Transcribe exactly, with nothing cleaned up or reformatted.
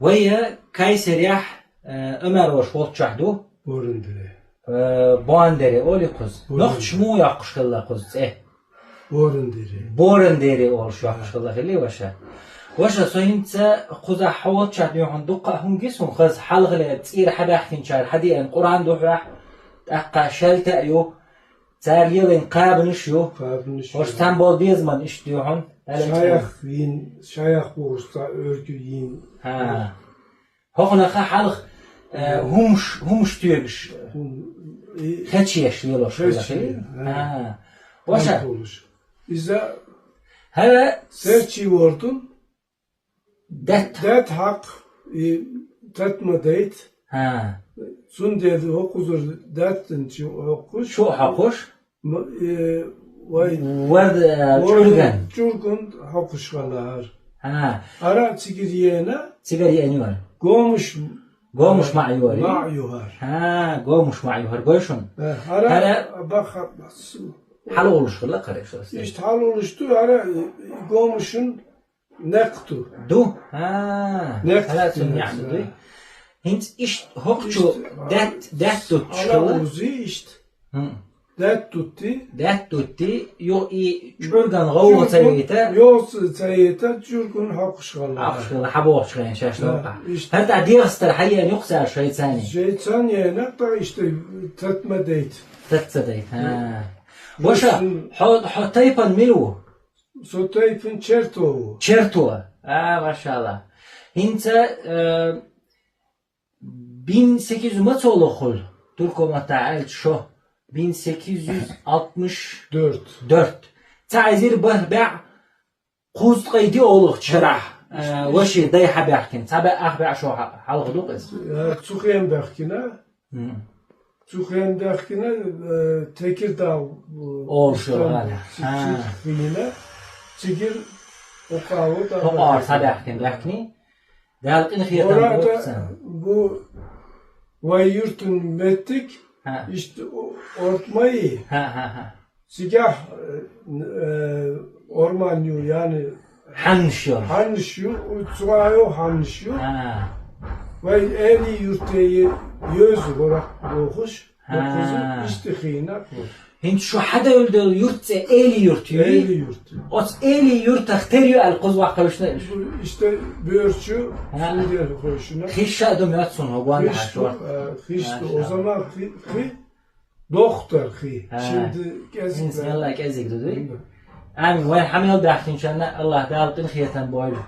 Вай Кайсерехь, э, Ӏумар волчохь ду? Борандере. Э, Боандере олий кхуза. Борандере. Нохчаша муха йоккхуш хилла кхуза цӀе? Борандере. Борандере олуш йоккхуш хилла хилий, ваша? Ваша, со хӀинца кхузахь хьо волчохь дуьйхьун дуккха а хӀума гира суна хаза, хьалхале цӀера хьабаьхкинчара хьадеана Къуръан ду хьоьгахь, тӀаккха шаьлта а ю, цара лелийна кхабанаш ю. Кхабанаш ю. Хьоьгахь цхьаьна болу безаман иштта дуьйхьун. Шайх йина, шайх бохуш цхьа оьрг ю йина. ХӀа. ХӀокхунах хьалха, э, хӀумаш, хӀумаш тоьгуш, хечъеш лелош хилла хилий? ХӀа. Ваша. Иза хӀара серчий вордун. Даьтта. Даьтта хьакха, и татта ма дайта. ХӀа. Цундела хӀокхузара даьттанчу хьокхуш. Шу хьокхуш? М-, э, вай. Вар, э, вар чӀурган. ЧӀурган хьокхуш хилла хӀара. ХӀа. ХӀара цигара еана. Цигара еана ю хӀара. Гомаш. Гомаш маӀа ю хӀара. МаӀа ю хӀара. ХӀа, гомаш маӀа ю хӀара. Гой шуна? Э, хӀара хӀара баха-, хьалхалуш хилла кхара иштта. Иштта хьалхалуш ду, хӀара, э, гомашан некъ ду. Ду? ХӀа. Некъ ду. Хьала цунна яхь ду, дуй? ХӀинца иштта хӀокху чу даьтта, даьтта дуттуш хилла. Хьала узи иштта. ХӀун. Даьтта дутти. Даьтта дутти, юха и чӀурган гӀовгӀа ца йойта. ЙогӀу ца йойта, чӀурган хьокхуш хилла. Хьокхуш хилла, хьабогӀучу хенахь шаьш новкъахь. Иштта. ХӀара тӀехь дегӀастара хьаеана юкъа цара шайца цхьаьна? Шайца цхьаьна еана, тӀаккха иштта татта ма дайта. Татта ца дайта, хӀа. Ваша, хьо, хьо тайпана мила ву? Со тайпана Черто ву. Черто. А, машалла. ХӀинца, э, бин сакизу мацоло хуьлу, турко маттахь аьлча шо. Бин сакизу алтмаш дёрт. Дёрт. Цхьа эзар бархӀ бӀе кхузткъе диъ олу шарахь, э, ваши дай хьабаьхкина. Цхьа бӀе ах бӀе шо хьа-, хьалха ду-кх иза? Э, цу хенахь баьхкина. Мгм. Цу хенахь баьхкина, э, Текирдал, э, олуш йолу гӀала. Цу-, цу-, хина, цигара хӀокху агӀор дӀа хӀокху агӀор схьабаьхкина, баьхкиний? Дала къинхетам бойла царна. Бу вай юьртан меттиг, хӀа, иштта о-, Ортмай. ХӀа, хӀа, хӀа. Цигахь, э, э, орман ю, яни хьаннаш ю. Хьаннаш ю, цу агӀор хьаннаш ю. ХӀа. Вай Эли юрте йоьзу хӀорах бохуш, хӀа, бохуш, иштта хина. ХӀинца шу хьадевлла долу юрт цӀе Эли юрт ю? Эли юрт. Оцу Эли юртах тера ю аьлла кхуза ваккха вуьшна уьш? Иштта боьрчу, хӀа, сундела хойшина. Хиш а ду моьтту суна хӀокху гондахьа шорта. Хиш ду, а, хиш ду. Машалла. Озама хи-, хи-, Дохтар хи. ХӀа. Шимди кӀезиг. ХӀинца мелла кӀезиг ду, дуй? Амин. Вай хьан мел баьхкинчарна Аллах Дала къинхетам бойла.